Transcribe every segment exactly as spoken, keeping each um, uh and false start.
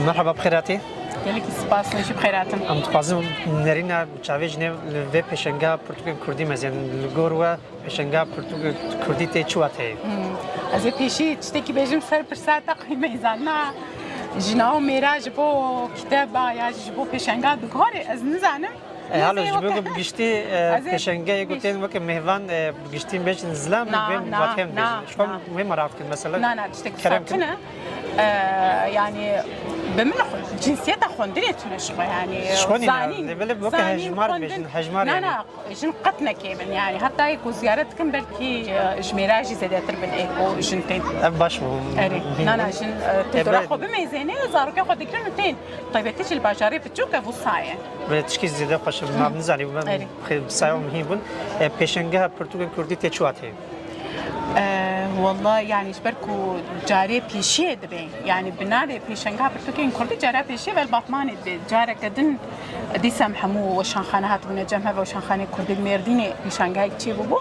Merhaba, bi xêr hatî. Gelekî spas, hûn jî bi xêr hatin. Em dixwazin nerîna çavê jinê li vê pêşengeha pirtûkên kurdî mezin. Li gor we pêşengeha pirtûkên kurdî tê çi wateyê? Hmm. Ez ê pêşî tiştekî bêjim ser pirsa te qîmeyî zanina. Jina û mêra ji bo kiteba ya jî ji bo pêşengeha diguhorê, ez nizanim. E, halo, ji bo ku bi giştî, e, pêşengehê ku tên weke mêvan, e, bi giştî bêjin zilam, vê watê em bêjin. Ji xwe wê merak dikin mesela. Na, na, tiştek sakin e. E, yani, bi min xwe, cinsiyeta xwendinê tune ji xwe, yani, zanîn, lê belê weke hejmar bêjin, hejmar, na, yani. Na, jin qet ne kêm in, yani, heta yê ku ziyaret dikim, belkî, e, ji mêra jî zêdetir bin ê ku jin tên. Ev baş bû. Erê, na, na, jin, e, tê dora xwe bimeyzêne, zarokê xwe digirin û tên. Taybetî jî li bajarê biçûk e, vû sayê. Belê tişkî zêde xweş e, ma nizanî, bi saya muhîm bûn. E, pêşengeha pirtûkên kurdî tê çi wateyê? E, walla, yani, ji ber ku carê pêşiyê dibe, yani, bi navê pêşengeha pirtûkên kurdî cara pêşiyê ve li Batmanê dibe. Careke din dîsa em hemû weşanxane hatibûne cem hev, weşanxanê kurdî li Mêrdînê pêşangehek çêbûbû.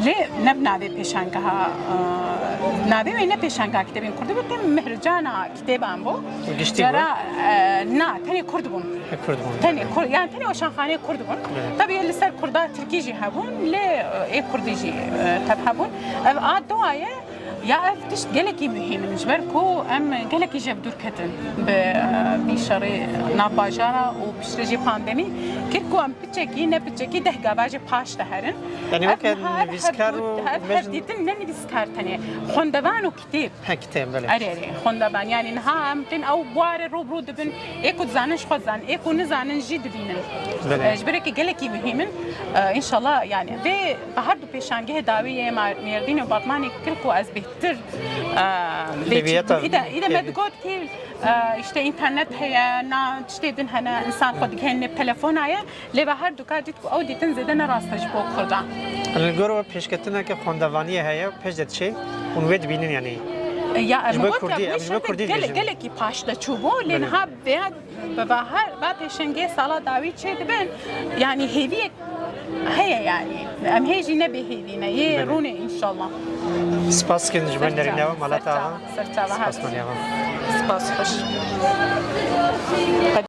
Lê ne bi navê pêşangeha, e, navê wê ne pêşangeha kitêbên kurdî bû, tên Mihricana kitêban bû. Giştî bû? Cara, e, na, tenê kurd bûn. He, kurd bûn. Tenê kurd, yani tenê weşanxaneyê kurd bûn. Evet. Tabii li ser kurda tirkî jî hebûn, lê, e, ê kurdî jî, e, tev hebûn. Ev a duwaye, ya ev tişt gelekî muhîm in, ji ber ku em gelekî jê bi dûr ketin bi, e, vî şerê nav bajara û piştre jî pandemî kir ku em piçekî, ne piçekî deh gava jê paş de herin. Yani weke nivîskar û her dîtin ne nivîskar tenê, xwendevan û kitêb. He, kitêb, belê. Erê, erê, xwendevan. Yani niha em tên ew buarê rû bi rû dibin. Ê ku dizanin ji xwe dizanin, ê ku nizanin jî dibînin. Belê. E, ji ber ku gelekî muhîm in. E, înşallah, yani vê bi her du pêşangehê dawî yê Mêrdîn û Batmanê kir ku ez bêhtir, e, vê çî, îde, îde me digot kî, e, işte, înternet heye, na tiştê din hene, însan xwe digihêne, telefona ye. Lê ve her du ka dît ku ew dîtin zêde ne rast e ji bo kurdan. Li gor we pêşketineke xwendevaniyê heye, pêş de diçe hûn wê dibînin, yanî? Ya, em ji bo got kurdî, em ji bo kurdî dibêjin. Gelekî paş de çûbû, lê niha vêya bi va her va pêşengê sala dawî çê dibin, yanî hêviyek heye, yanî em hê jî ne bêhêvî ne, yê rûnê înşallah. Spas dikin ji bo nerîna we, mala te ava. Ser çava, ser çava. Spas, Meryem. Spas, xweş.